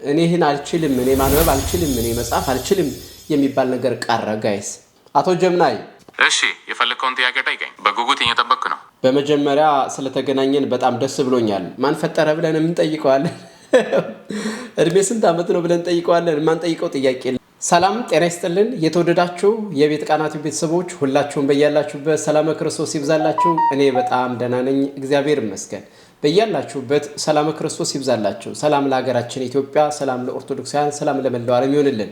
እኔ ይህን አልችልም፣ እኔ ማንበብ አልችልም፣ እኔ መጻፍ አልችልም የሚባል ነገር ቀረ guys። አቶ Gemini። እሺ፣ የፈለግከውን ጥያቄ ጠይቀኝ። በጉጉት እየጠበቅኩ ነው። በመጀመሪያ ስለተገናኘን በጣም ደስ ብሎኛል። ማን ፈጠረ ብለን የምንጠይቀዋለን። እድሜ ስንት ዓመት ነው ብለን እንጠይቀዋለን። የማንጠይቀው ጥያቄ የለም። ሰላም ጤና ይስጥልን። የተወደዳችሁ የቤት ቃናቱ ቤተሰቦች፣ ሁላችሁም በያላችሁበት ሰላመ ክርስቶስ ይብዛላችሁ። እኔ በጣም ደህና ነኝ፣ እግዚአብሔር ይመስገን። በያላችሁበት ሰላመ ክርስቶስ ይብዛላችሁ። ሰላም ለሀገራችን ኢትዮጵያ፣ ሰላም ለኦርቶዶክሳውያን፣ ሰላም ለመላው ዓለም ይሆንልን።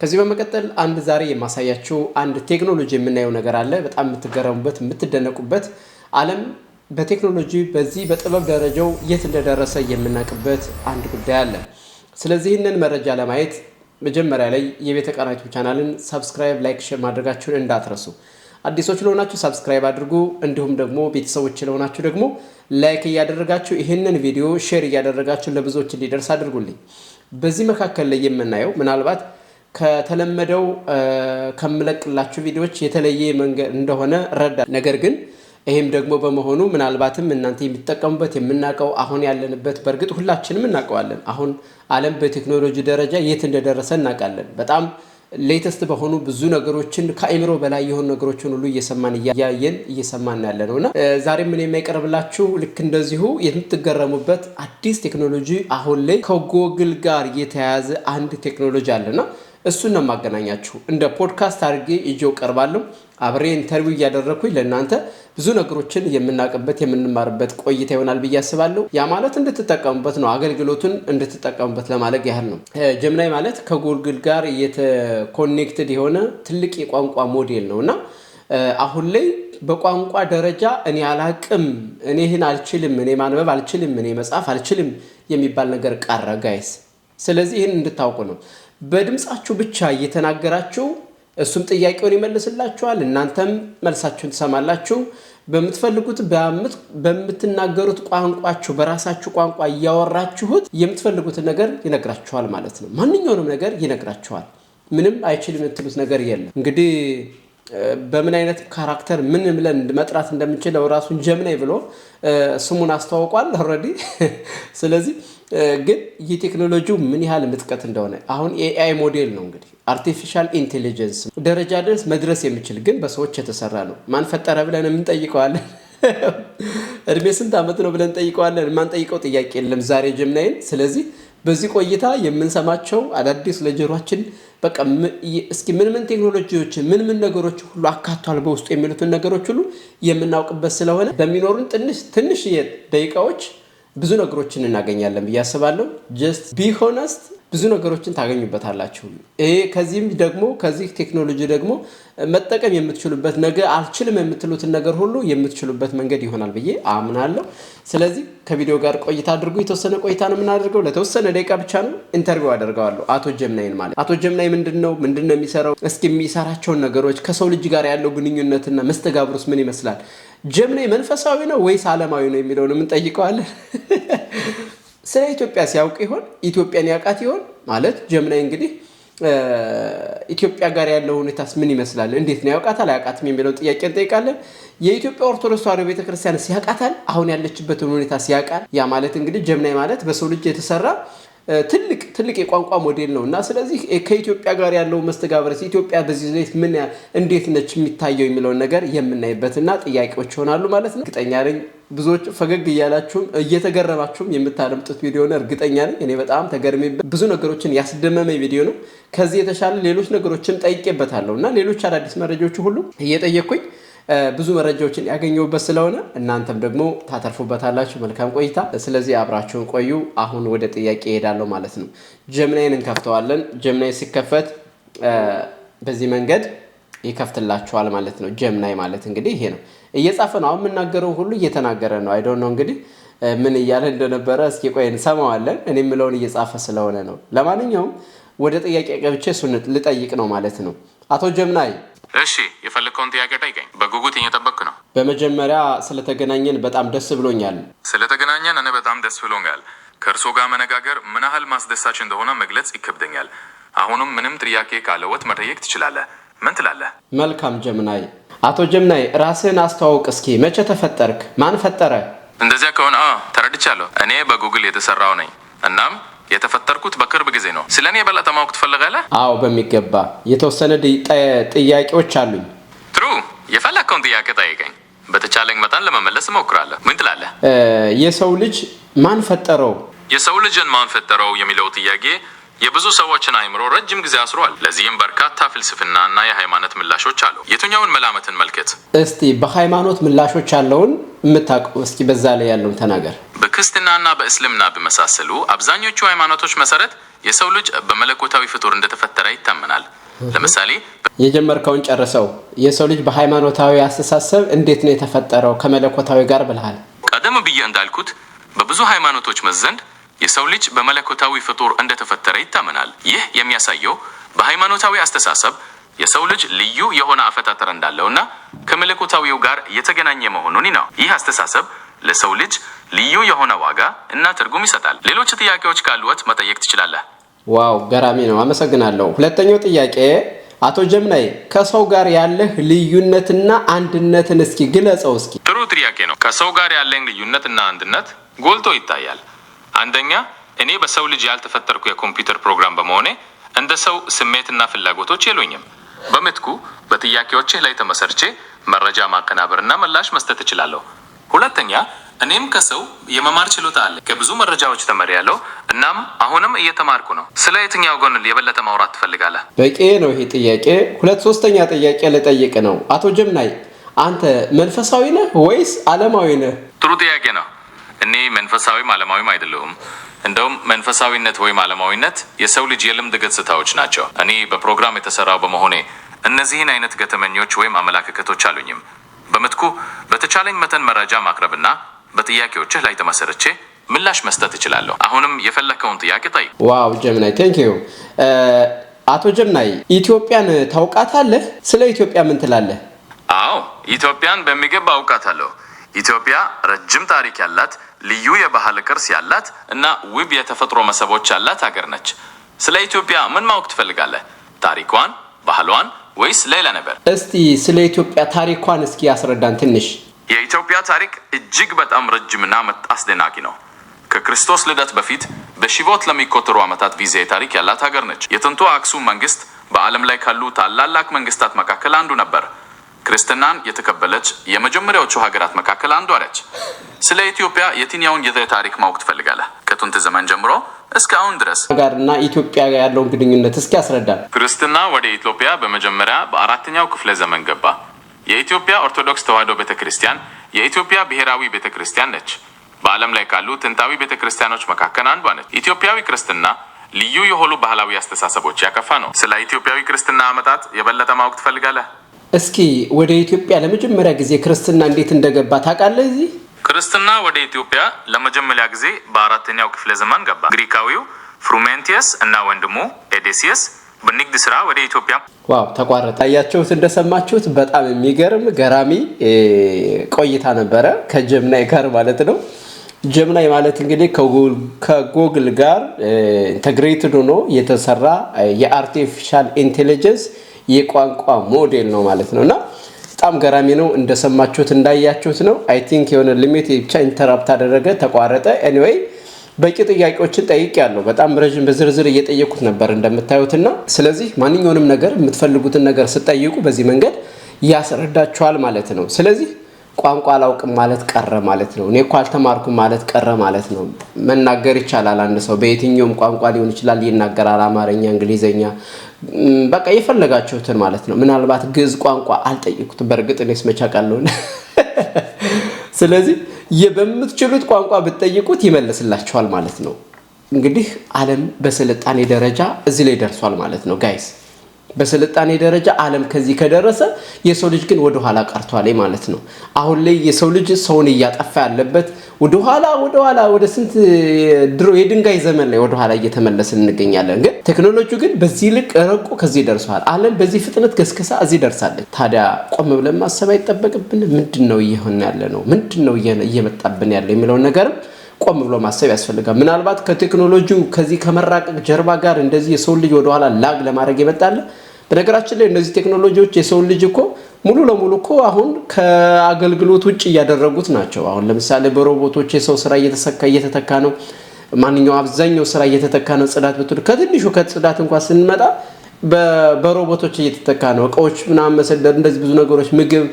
ከዚህ በመቀጠል አንድ ዛሬ የማሳያችሁ አንድ ቴክኖሎጂ የምናየው ነገር አለ። በጣም የምትገረሙበት፣ የምትደነቁበት፣ ዓለም በቴክኖሎጂ በዚህ በጥበብ ደረጃው የት እንደደረሰ የምናውቅበት አንድ ጉዳይ አለ። ስለዚህ ይህንን መረጃ ለማየት መጀመሪያ ላይ የቤተ ቃናቱ ቻናልን subscribe፣ like፣ share ማድረጋችሁን እንዳትረሱ። አዲሶች ለሆናችሁ subscribe አድርጉ። እንዲሁም ደግሞ ቤተሰቦች ለሆናችሁ ደግሞ like እያደረጋችሁ ይህንን ቪዲዮ share እያደረጋችሁ ለብዙዎች እንዲደርስ አድርጉልኝ። በዚህ መካከል ላይ የምናየው ምናልባት ከተለመደው ከምለቅላችሁ ቪዲዮዎች የተለየ መንገድ እንደሆነ እረዳለሁ። ነገር ግን ይህም ደግሞ በመሆኑ ምናልባትም እናንተ የሚጠቀሙበት የምናውቀው አሁን ያለንበት፣ በእርግጥ ሁላችንም እናውቀዋለን። አሁን ዓለም በቴክኖሎጂ ደረጃ የት እንደደረሰ እናውቃለን። በጣም latest በሆኑ ብዙ ነገሮችን፣ ከአእምሮ በላይ የሆኑ ነገሮችን ሁሉ እየሰማን፣ እያየን፣ እየሰማን ያለ ነው። እና ዛሬ ምን የሚያቀርብላችሁ ልክ እንደዚሁ የምትገረሙበት አዲስ ቴክኖሎጂ፣ አሁን ላይ ከጎግል ጋር የተያያዘ አንድ ቴክኖሎጂ አለና እሱን ነው የማገናኛችሁ። እንደ ፖድካስት አድርጌ ይዤው ቀርባለሁ። አብሬ interview እያደረግኩኝ ለእናንተ ብዙ ነገሮችን የምናውቅበት፣ የምንማርበት ቆይታ ይሆናል ብዬ አስባለሁ። ያ ማለት እንድትጠቀሙበት ነው፣ አገልግሎቱን እንድትጠቀሙበት ለማድረግ ያህል ነው። Gemini ማለት ከጎግል ጋር የተ connected የሆነ ትልቅ የቋንቋ ሞዴል ነው። እና አሁን ላይ በቋንቋ ደረጃ እኔ አላቅም፣ እኔ ይህን አልችልም፣ እኔ ማንበብ አልችልም፣ እኔ መጻፍ አልችልም የሚባል ነገር ቀረ guys። ስለዚህ ይህን እንድታውቁ ነው። በድምፃችሁ ብቻ እየተናገራችሁ እሱም ጥያቄውን ይመልስላችኋል፣ እናንተም መልሳችሁን ትሰማላችሁ። በምትፈልጉት በምትናገሩት ቋንቋችሁ፣ በራሳችሁ ቋንቋ እያወራችሁት የምትፈልጉትን ነገር ይነግራችኋል ማለት ነው። ማንኛውንም ነገር ይነግራችኋል። ምንም አይችልም የምትሉት ነገር የለም። እንግዲህ በምን አይነት character ምን ብለን መጥራት እንደምንችለው ራሱን Gemini ብሎ ስሙን አስተዋውቋል already። ስለዚህ ግን የቴክኖሎጂው ምን ያህል ምጥቀት እንደሆነ፣ አሁን AI ሞዴል ነው እንግዲህ፣ artificial intelligence ደረጃ ድረስ መድረስ የሚችል ግን በሰዎች የተሰራ ነው። ማን ፈጠረ ብለን የምንጠይቀዋለን። እድሜ ስንት ዓመት ነው ብለን እንጠይቀዋለን። የማንጠይቀው ጥያቄ የለም ዛሬ Gemini ን። ስለዚህ በዚህ ቆይታ የምንሰማቸው አዳዲስ ለጆሯችን በቃ እስኪ ምን ምን ቴክኖሎጂዎች፣ ምን ምን ነገሮች ሁሉ አካቷል በውስጡ የሚሉትን ነገሮች ሁሉ የምናውቅበት ስለሆነ በሚኖሩን ትንሽ ትንሽ ደቂቃዎች ብዙ ነገሮችን እናገኛለን ብዬ አስባለሁ። Just be honest፣ ብዙ ነገሮችን ታገኙበታላችሁ። ይሄ ከዚህም ደግሞ ከዚህ ቴክኖሎጂ ደግሞ መጠቀም የምትችሉበት፣ ነገ አልችልም የምትሉትን ነገር ሁሉ የምትችሉበት መንገድ ይሆናል ብዬ አምናለሁ። ስለዚህ ከቪዲዮ ጋር ቆይታ አድርጉ። የተወሰነ ቆይታ ነው የምናደርገው፣ ለተወሰነ ደቂቃ ብቻ ነው። Interview አደርገዋለሁ አቶ Gemini ን ማለት። አቶ Gemini ምንድን ነው፣ ምንድን ነው የሚሰራው? እስኪ የሚሰራቸውን ነገሮች፣ ከሰው ልጅ ጋር ያለው ግንኙነትና መስተጋብሩስ ምን ይመስላል? Gemini መንፈሳዊ ነው ወይስ ዓለማዊ ነው የሚለውን እንጠይቀዋለን። ስለ ኢትዮጵያ ሲያውቅ ይሆን? ኢትዮጵያን ያውቃት ይሆን? ማለት Gemini እንግዲህ ኢትዮጵያ ጋር ያለው ሁኔታስ ምን ይመስላል? እንዴት ነው፣ ያውቃታል አያውቃትም የሚለውን ጥያቄ እንጠይቃለን። የኢትዮጵያ ኦርቶዶክስ ተዋሕዶ ቤተክርስቲያን ሲያውቃታል? አሁን ያለችበትን ሁኔታ ሲያውቃል? ያ ማለት እንግዲህ Gemini ማለት በሰው ልጅ የተሰራ ትልቅ ትልቅ የቋንቋ ሞዴል ነው። እና ስለዚህ ከኢትዮጵያ ጋር ያለው መስተጋብር፣ ኢትዮጵያ በዚህ ዘይት ምን እንዴት ነች የሚታየው የሚለውን ነገር የምናይበትና ጥያቄዎች ይሆናሉ ማለት ነው። እርግጠኛ ነኝ ብዙዎች ፈገግ እያላችሁም እየተገረማችሁም የምታደምጡት ቪዲዮ ነው። እርግጠኛ ነኝ እኔ በጣም ተገርሜበት ብዙ ነገሮችን ያስደመመኝ ቪዲዮ ነው። ከዚህ የተሻለ ሌሎች ነገሮችን ጠይቄበታለሁ እና ሌሎች አዳዲስ መረጃዎች ሁሉ እየጠየቅኩኝ ብዙ መረጃዎችን ያገኘሁበት ስለሆነ እናንተም ደግሞ ታተርፉበታላችሁ። መልካም ቆይታ። ስለዚህ አብራችሁን ቆዩ። አሁን ወደ ጥያቄ እሄዳለሁ ማለት ነው። Gemini ን እንከፍተዋለን። Gemini ሲከፈት በዚህ መንገድ ይከፍትላችኋል ማለት ነው። Gemini ማለት እንግዲህ ይሄ ነው። እየጻፈ ነው። አሁን የምናገረው ሁሉ እየተናገረ ነው። I don't know እንግዲህ ምን እያለ እንደነበረ፣ እስኪ ቆይ እንሰማዋለን። እኔ የምለውን እየጻፈ ስለሆነ ነው። ለማንኛውም ወደ ጥያቄ ገብቼ እሱን ልጠይቅ ነው ማለት ነው። አቶ Gemini። እሺ፣ የፈለግከውን ጥያቄ ጠይቀኝ። በጉጉት እየጠበቅኩ ነው። በመጀመሪያ ስለተገናኘን በጣም ደስ ብሎኛል። ስለተገናኘን እኔ በጣም ደስ ብሎኛል። ከእርሶ ጋር መነጋገር ምን ያህል ማስደሳች እንደሆነ መግለጽ ይከብደኛል። አሁንም ምንም ጥያቄ ካለዎት መጠየቅ ትችላለህ። ምን ትላለህ? መልካም Gemini። አቶ Gemini፣ ራስህን አስተዋውቅ እስኪ። መቼ ተፈጠርክ? ማን ፈጠረ? እንደዚያ ከሆነ ተረድቻለሁ። እኔ በጉግል የተሰራው ነኝ። እናም የተፈጠርኩት በቅርብ ስለ እኔ የበለጠ ማወቅ ትፈልጋለህ? አዎ፣ በሚገባ የተወሰነ ጥያቄዎች አሉኝ። ጥሩ፣ የፈለግከውን ጥያቄ ጠይቀኝ። በተቻለኝ መጠን ለመመለስ እሞክራለሁ። ምን ትላለህ? የሰው ልጅ ማን ፈጠረው? የሰው ልጅን ማን ፈጠረው የሚለው ጥያቄ የብዙ ሰዎችን አእምሮ ረጅም ጊዜ አስሯል። ለዚህም በርካታ ፍልስፍና እና የሃይማኖት ምላሾች አሉ። የትኛውን መላምት እንመልከት? እስቲ በሃይማኖት ምላሾች ያለውን የምታውቀው እስኪ በዛ ላይ ያለውን ተናገር። በክርስትናና በእስልምና በመሳሰሉ አብዛኞቹ ሃይማኖቶች መሰረት የሰው ልጅ በመለኮታዊ ፍጡር እንደተፈጠረ ይታመናል። ለምሳሌ የጀመርከውን ጨርሰው። የሰው ልጅ በሃይማኖታዊ አስተሳሰብ እንዴት ነው የተፈጠረው ከመለኮታዊ ጋር ብለሃል። ቀደም ብዬ እንዳልኩት በብዙ ሃይማኖቶች ዘንድ የሰው ልጅ በመለኮታዊ ፍጡር እንደተፈጠረ ይታመናል። ይህ የሚያሳየው በሃይማኖታዊ አስተሳሰብ የሰው ልጅ ልዩ የሆነ አፈጣጠር እንዳለውና ከመለኮታዊው ጋር የተገናኘ መሆኑን ነው። ይህ አስተሳሰብ ለሰው ልጅ ልዩ የሆነ ዋጋ እና ትርጉም ይሰጣል። ሌሎች ጥያቄዎች ካሉዎት መጠየቅ ትችላለህ። Wow፣ ገራሚ ነው። አመሰግናለሁ። ሁለተኛው ጥያቄ፣ አቶ ጀምናይ፣ ከሰው ጋር ያለህ ልዩነትና አንድነትን እስኪ ግለጸው እስኪ። ጥሩ ጥያቄ ነው። ከሰው ጋር ያለኝ ልዩነት እና አንድነት ጎልቶ ይታያል። አንደኛ፣ እኔ በሰው ልጅ ያልተፈጠርኩ የኮምፒውተር ፕሮግራም በመሆኔ እንደ ሰው ስሜትና ፍላጎቶች የሉኝም። በምትኩ በጥያቄዎችህ ላይ ተመሰርቼ መረጃ ማቀናበርና ምላሽ መስጠት እችላለሁ። ሁለተኛ፣ እኔም ከሰው የመማር ችሎታ አለ። ከብዙ መረጃዎች ተምሬያለሁ። እናም አሁንም እየተማርኩ ነው። ስለ የትኛው ጎን የበለጠ ማውራት ትፈልጋለህ? በቂ ነው ይሄ ጥያቄ። ሁለት ሶስተኛ ጥያቄ ልጠይቅ ነው። አቶ ጀምናይ፣ አንተ መንፈሳዊ ነህ ወይስ ዓለማዊ ነህ? ጥሩ ጥያቄ ነው። እኔ መንፈሳዊም ዓለማዊም አይደለሁም። እንደውም መንፈሳዊነት ወይም ዓለማዊነት የሰው ልጅ የልምድ ገጽታዎች ናቸው። እኔ በፕሮግራም የተሰራው በመሆኔ እነዚህን አይነት ገጠመኞች ወይም አመለካከቶች አሉኝም። በምትኩ በተቻለኝ መጠን መረጃ ማቅረብና በጥያቄዎችህ ላይ ተመሰርቼ ምላሽ መስጠት እችላለሁ። አሁንም የፈለከውን ጥያቄ ጠይቅ። Wow ጀምናይ፣ thank you። አቶ ጀምናይ፣ ኢትዮጵያን ታውቃታለህ? ስለ ኢትዮጵያ ምን ትላለህ? አዎ፣ ኢትዮጵያን በሚገባ አውቃታለሁ። ኢትዮጵያ ረጅም ታሪክ ያላት፣ ልዩ የባህል ቅርስ ያላት እና ውብ የተፈጥሮ መስህቦች ያላት ሀገር ነች። ስለ ኢትዮጵያ ምን ማወቅ ትፈልጋለህ? ታሪኳን፣ ባህሏን ወይስ ሌላ ነገር? እስቲ ስለ ኢትዮጵያ ታሪኳን እስኪ ያስረዳን ትንሽ። የኢትዮጵያ ታሪክ እጅግ በጣም ረጅምና አስደናቂ ነው። ከክርስቶስ ልደት በፊት በሺዎች ለሚቆጠሩ ዓመታት ጊዜ ታሪክ ያላት ሀገር ነች። የጥንቱ አክሱም መንግስት በዓለም ላይ ካሉ ታላላቅ መንግስታት መካከል አንዱ ነበር። ክርስትናን የተቀበለች የመጀመሪያዎቹ ሀገራት መካከል አንዷ ነች። ስለ ኢትዮጵያ የትኛውን ጊዜ ታሪክ ማወቅ ትፈልጋለህ? ከጥንት ዘመን ጀምሮ እስከ አሁን ድረስ? ጋር እና ኢትዮጵያ ጋር ያለውን ግንኙነት እስኪ ያስረዳን። ክርስትና ወደ ኢትዮጵያ በመጀመሪያ በአራተኛው ክፍለ ዘመን ገባ። የኢትዮጵያ ኦርቶዶክስ ተዋሕዶ ቤተ ክርስቲያን የኢትዮጵያ ብሔራዊ ቤተ ክርስቲያን ነች። በዓለም ላይ ካሉ ጥንታዊ ቤተ ክርስቲያኖች መካከል አንዷ ነች። ኢትዮጵያዊ ክርስትና ልዩ የሆኑ ባህላዊ አስተሳሰቦች ያቀፋ ነው። ስለ ኢትዮጵያዊ ክርስትና አመጣጥ የበለጠ ማወቅ ትፈልጋለህ? እስኪ ወደ ኢትዮጵያ ለመጀመሪያ ጊዜ ክርስትና እንዴት እንደገባ ታውቃለህ? እዚህ ክርስትና ወደ ኢትዮጵያ ለመጀመሪያ ጊዜ በአራተኛው ክፍለ ዘመን ገባ። ግሪካዊው ፍሩሜንቲየስ እና ወንድሙ ኤዴሲየስ በንግድ ስራ ወደ ኢትዮጵያ Wow፣ ተቋረጠ። አያችሁት፣ እንደሰማችሁት በጣም የሚገርም ገራሚ ቆይታ ነበረ ከጀምናይ ጋር ማለት ነው። ጀምናይ ማለት እንግዲህ ከጎግል ጋር integrated ሆኖ የተሰራ የ artificial intelligence የቋንቋ ሞዴል ነው ማለት ነው እና በጣም ገራሚ ነው። እንደሰማችሁት እንዳያችሁት ነው። I think የሆነ limit ብቻ interrupt አደረገ፣ ተቋረጠ። Anyway፣ በቂ ጥያቄዎችን ጠይቄያለሁ። በጣም ረዥም በዝርዝር እየጠየኩት ነበር እንደምታዩትና ስለዚህ ማንኛውንም ነገር የምትፈልጉትን ነገር ስትጠይቁ በዚህ መንገድ ያስረዳችኋል ማለት ነው። ስለዚህ ቋንቋ አላውቅም ማለት ቀረ ማለት ነው። እኔ እኮ አልተማርኩም ማለት ቀረ ማለት ነው። መናገር ይቻላል። አንድ ሰው በየትኛውም ቋንቋ ሊሆን ይችላል ይናገራል። አማርኛ፣ እንግሊዘኛ፣ በቃ የፈለጋችሁትን ማለት ነው። ምናልባት ግዕዝ ቋንቋ አልጠየኩትም። በእርግጥ እኔስ መች አውቃለሁ። ስለዚህ በምትችሉት ቋንቋ ብትጠይቁት ይመልስላችኋል ማለት ነው። እንግዲህ ዓለም በስልጣኔ ደረጃ እዚህ ላይ ደርሷል ማለት ነው guys። በስልጣኔ ደረጃ ዓለም ከዚህ ከደረሰ የሰው ልጅ ግን ወደኋላ ቀርቷል ማለት ነው። አሁን ላይ የሰው ልጅ ሰውን እያጠፋ ያለበት ወደኋላ ወደኋላ ወደ ስንት ድሮ የድንጋይ ዘመን ላይ ወደኋላ እየተመለስን እንገኛለን። ግን ቴክኖሎጂ ግን በዚህ ልክ ረቆ ከዚህ ደርሷል። ዓለም በዚህ ፍጥነት ገስግሳ እዚህ ደርሳለች። ታዲያ ቆም ብለን ማሰብ አይጠበቅብን? ምንድን ነው እየሆነ ያለ ነው? ምንድን ነው እየመጣብን ያለው የሚለውን ነገርም ቆም ብሎ ማሰብ ያስፈልጋል። ምናልባት ከቴክኖሎጂው ከዚህ ከመራቀቅ ጀርባ ጋር እንደዚህ የሰው ልጅ ወደኋላ lag ለማድረግ የመጣለ። በነገራችን ላይ እነዚህ ቴክኖሎጂዎች የሰውን ልጅ እኮ ሙሉ ለሙሉ እኮ አሁን ከአገልግሎት ውጭ እያደረጉት ናቸው። አሁን ለምሳሌ በሮቦቶች የሰው ስራ እየተተካ ነው። ማንኛው አብዛኛው ስራ እየተተካ ነው። ጽዳት ብትሉ ከትንሹ ከጽዳት እንኳን ስንመጣ በሮቦቶች እየተተካ ነው። እቃዎች ምናምን መሰደር፣ እንደዚህ ብዙ ነገሮች፣ ምግብ፣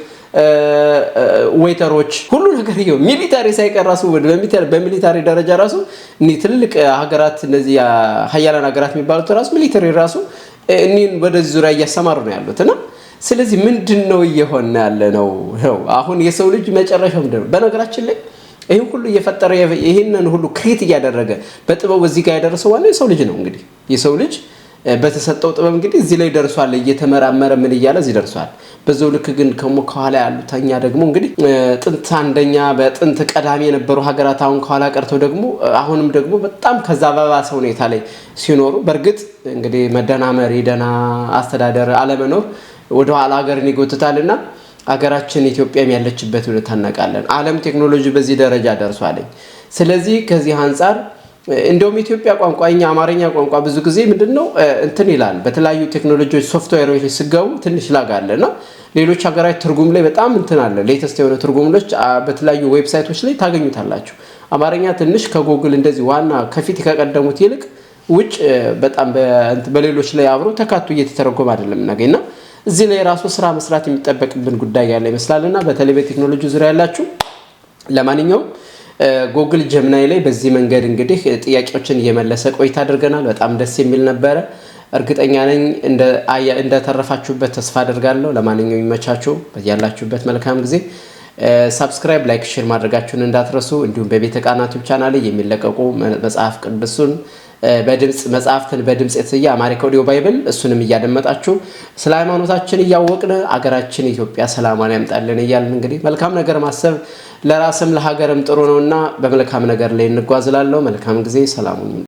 waiter ኦች፣ ሁሉ ነገር ይኸው military ሳይቀር ራሱ በ military ደረጃ ራሱ እኒህ ትልልቅ ሀገራት፣ እነዚህ ሀያላን ሀገራት የሚባሉት ራሱ military ራሱ እኒህን ወደዚህ ዙሪያ እያሰማሩ ነው ያሉት። እና ስለዚህ ምንድን ነው እየሆነ ያለ ነው? አሁን የሰው ልጅ መጨረሻው ምንድን ነው? በነገራችን ላይ ይህን ሁሉ እየፈጠረ፣ ይህንን ሁሉ create እያደረገ፣ በጥበቡ እዚህ ጋር ያደረሰው ዋናው የሰው ልጅ ነው። እንግዲህ የሰው ልጅ በተሰጠው ጥበብ እንግዲህ እዚህ ላይ ደርሷል። እየተመራመረ ምን እያለ እዚህ ደርሷል። በዛው ልክ ግን ከሞ ከኋላ ያሉት እኛ ደግሞ እንግዲህ ጥንት አንደኛ በጥንት ቀዳሚ የነበሩ ሀገራት አሁን ከኋላ ቀርተው ደግሞ አሁንም ደግሞ በጣም ከዛ በባሰ ሁኔታ ላይ ሲኖሩ፣ በእርግጥ እንግዲህ መደና መሪ፣ ደህና አስተዳደር አለመኖር ወደኋላ ሀገርን ይጎትታልና ሀገራችን ኢትዮጵያም ያለችበት ሁኔታ እናውቃለን። ዓለም ቴክኖሎጂ በዚህ ደረጃ ደርሷል። ስለዚህ ከዚህ አንጻር እንደውም ኢትዮጵያ ቋንቋ፣ እኛ አማርኛ ቋንቋ ብዙ ጊዜ ምንድነው እንትን ይላል፣ በተለያዩ ቴክኖሎጂዎች ሶፍትዌሮች ሲገቡ ትንሽ lag አለ። እና ሌሎች ሀገራት ትርጉም ላይ በጣም እንትን አለ። Latest የሆነ ትርጉሞች በተለያዩ website ኦች ላይ ታገኙታላችሁ። አማርኛ ትንሽ ከጎግል እንደዚህ ዋና ከፊት ከቀደሙት ይልቅ ውጭ በጣም በሌሎች ላይ አብሮ ተካቶ እየተተረጎመ አይደለም እናገኝና እዚህ ላይ ራሱ ስራ መስራት የሚጠበቅብን ጉዳይ ያለ ይመስላል። እና በተለይ በቴክኖሎጂ ዙሪያ ያላችሁ፣ ለማንኛውም Google Gemini ላይ በዚህ መንገድ እንግዲህ ጥያቄዎችን እየመለሰ ቆይታ አድርገናል። በጣም ደስ የሚል ነበረ። እርግጠኛ ነኝ እንደተረፋችሁበት ተስፋ አድርጋለሁ። ለማንኛውም ይመቻችሁ። ያላችሁበት መልካም ጊዜ። Subscribe፣ like፣ share ማድረጋችሁን እንዳትረሱ። እንዲሁም በቤተ ቃና ዩቲዩብ ቻናል ላይ የሚለቀቁ መጽሐፍ ቅዱሱን በድምፅ፣ መጽሐፍትን በድምፅ የተሰየ Amharic audio Bible፣ እሱንም እያደመጣችሁ ስለ ሃይማኖታችን እያወቅን አገራችን ኢትዮጵያ ሰላሟን ያምጣልን እያልን እንግዲህ መልካም ነገር ማሰብ ለራስም ለሀገርም ጥሩ ነውና በመልካም ነገር ላይ እንጓዝላለሁ። መልካም ጊዜ። ሰላሙን።